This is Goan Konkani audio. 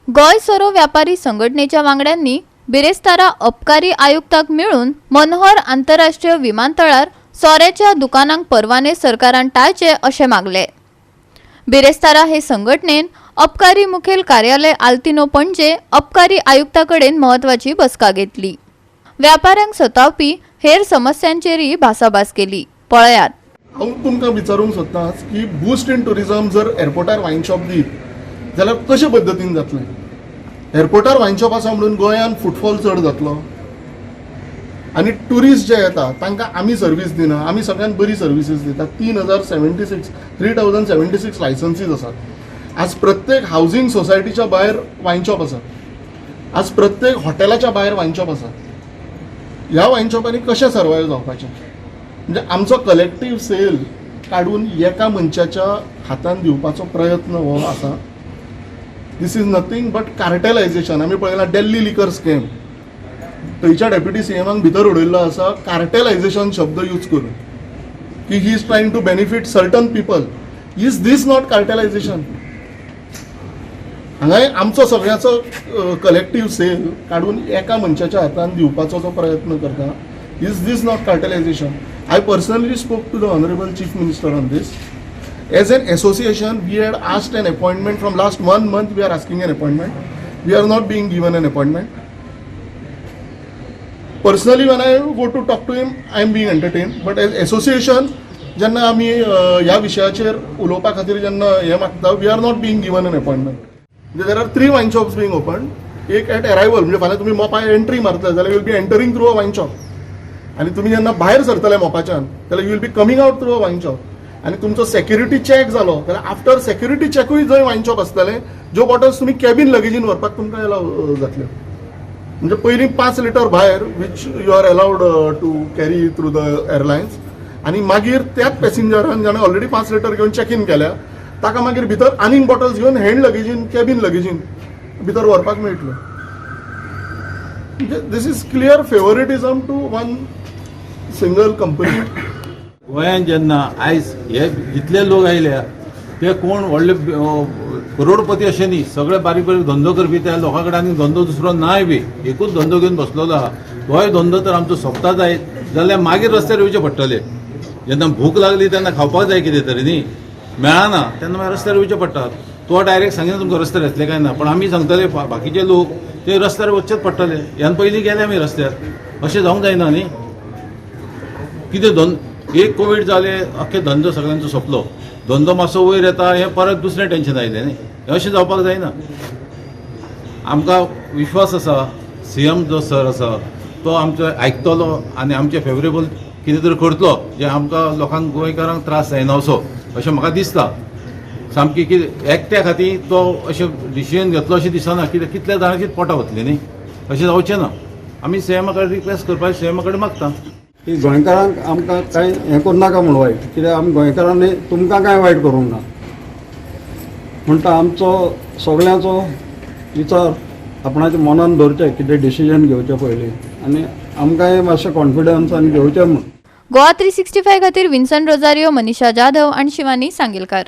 गोंय सोरो व्यापारी संघटनेच्या वांगड्यांनी बिरेस्तारा अबकारी आयुक्ताक मेळून मनोहर आंतरराष्ट्रीय विमानतळार सोऱ्याच्या दुकानांक परवाने सरकारान टाळचे अशें मागले. बिरेस्तारा हे संघटनेन अबकारी मुखेल कार्यालय आल्तिनो, पणजे अबकारी आयुक्ता कडेन म्हत्वाची बसका घेतली. व्यापाऱ्यांक सतावपी हेर समस्यांचेरय भासाभास केली. पळयात. हांव तुमकां विचारूंक सोदतां की बूस्ट इन टुरिजम जर एअरपोर्टार वायन शॉप दीत जाल्यार कशे पद्दतीन जातलें? एअरपोर्टार वायन शॉप आसा म्हणून गोंयांत फुटफॉल चड जातलो आनी ट्युरिस्ट जे येता तांकां आमी सर्वीस दिना? आमी सगळ्यांत बरी सर्विसीस दितात. 3076, 3076 licensees आसात. आज प्रत्येक हावजींग सोसायटीच्या भायर वायन शॉप आसा. आज प्रत्येक हॉटेलाच्या भायर वायन शॉप आसा. ह्या वायन शॉपांनी कशें सर्वायव जावपाचें? म्हणजे आमचो कलेक्टीव सेल काडून एका मनशाच्या हातान दिवपाचो प्रयत्न हो आसा. This is nothing but cartelization. आमी पळयलां दिल्ली लिकर स्कॅम, थंयच्या डेप्युटी सीएमाक भितर उडयल्लो आसा कार्टेलायझेशन शब्द यूज करून की he is trying to benefit certain people. Is this not cartelization? हांगाय आमचो सगळ्याचो कलेक्टीव सेल काडून एका मनशाच्या हातान दिवपाचो जो प्रयत्न करता, is this not cartelization? I personally spoke to the honourable Chief Minister on this. As an association, we had asked an appointment. From last one month we are asking an appointment. We are not being given an appointment. Personally, when I go to talk to him, I am being entertained, but as association जेन्ना आमी ह्या विशयाचेर उलोवपा खातीर जेन्ना हें मागता, we are not being given an appointment. म्हणजे there are three wine shops being open. एक एट अरायवल, म्हणजे फाल्यां तुमी मोपा एंट्री मारतले जाल्यार will be entering through a wine shop आनी तुमी जेन्ना भायर सरतले मोपाच्यान जाल्यार you will be coming out through a wine shop. आनी तुमचो सेक्युरिटी चॅक जालो जाल्यार आफ्टर सेक्युरिटी चॅकूय जंय वायन शॉप आसतले, ज्यो बॉटल्स तुमी कॅबीन लगेजीन व्हरपाक तुमकां अलाव जातल्यो. म्हणजे पयलीं 5 लिटर भायर which you are allowed to carry through the airlines आनी मागीर त्याच पॅसेंजरान जाणें ऑलरेडी 5 लिटर घेवन चॅक इन केल्या ताका मागीर भितर आनीक बॉटल्स घेवन हँड लगेजीन, कॅबीन लगेजीन भितर व्हरपाक मेळटल्यो. म्हणजे this is clear favouritism to one single company. गोंयांत जेन्ना आयज हे जितले लोक आयल्या ते कोण व्हडले करोडपती अशें न्ही. सगळे बारीक बारीक धंदो करपी. त्या लोकां कडेन आनी धंदो दुसरो नाय बी. एकूच धंदो घेवन बसलेलो आहा. तोय धंदो तर आमचो सोंपता जायत जाल्यार मागीर रस्त्यार येवचे पडटले. जेन्ना भूक लागली तेन्ना खावपाक जाय कितें तरी न्ही. मेळना तेन्ना मागीर रस्त्यार येवचे पडटा. तो डायरेक्ट सांगिना तुमकां रस्त्यार येतले काय ना, पण आमी सांगतले बाकीचे लोक ते रस्त्यार वचचेच पडटले. ह्यान पयलीं गेले आमी रस्त्यार. अशें जावंक जायना न्ही. कितें धंद एक कोवीड जाले, अख्खे धंदो सगळ्यांचो सोंपलो. धंदो मातसो वयर येता, हें परत दुसरें टेंशन आयलें न्ही. हें अशें जावपाक जायना. आमकां विश्वास आसा, सीएम जो सर आसा तो आमचो आयकतलो आनी आमचे फेवरेबल कितें तरी करतलो, जे आमकां लोकांक, गोंयकारांक त्रास जायना असो, अशें म्हाका दिसता सामकी. कितें एकट्या खातीर तो अशें डिसिजन घेतलो अशें दिसना. कित्याक कितल्या जाणांचीच पोटां वतलीं न्ही. अशें जावचें ना. आमी सीएमा कडेन रिक्वेस्ट करपाक, सीएमा कडेन मागता. की गोंयकारांक आमकां कांय हें करूं नाका म्हूण वायट. कित्याक आमी गोंयकारांनी तुमकां कांय वायट करूंक ना. म्हणटा आमचो सगळ्यांचो विचार आपणाच्या मनान दवरचें कितें डिसिजन घेवचें पयलीं आनी आमकांय मातशें कॉन्फिडन्सान घेवचें म्हूण. गोवा 365 खातीर विन्सन रोजारियो, मनीषा जाधव आणि शिवानी सांगेलकार.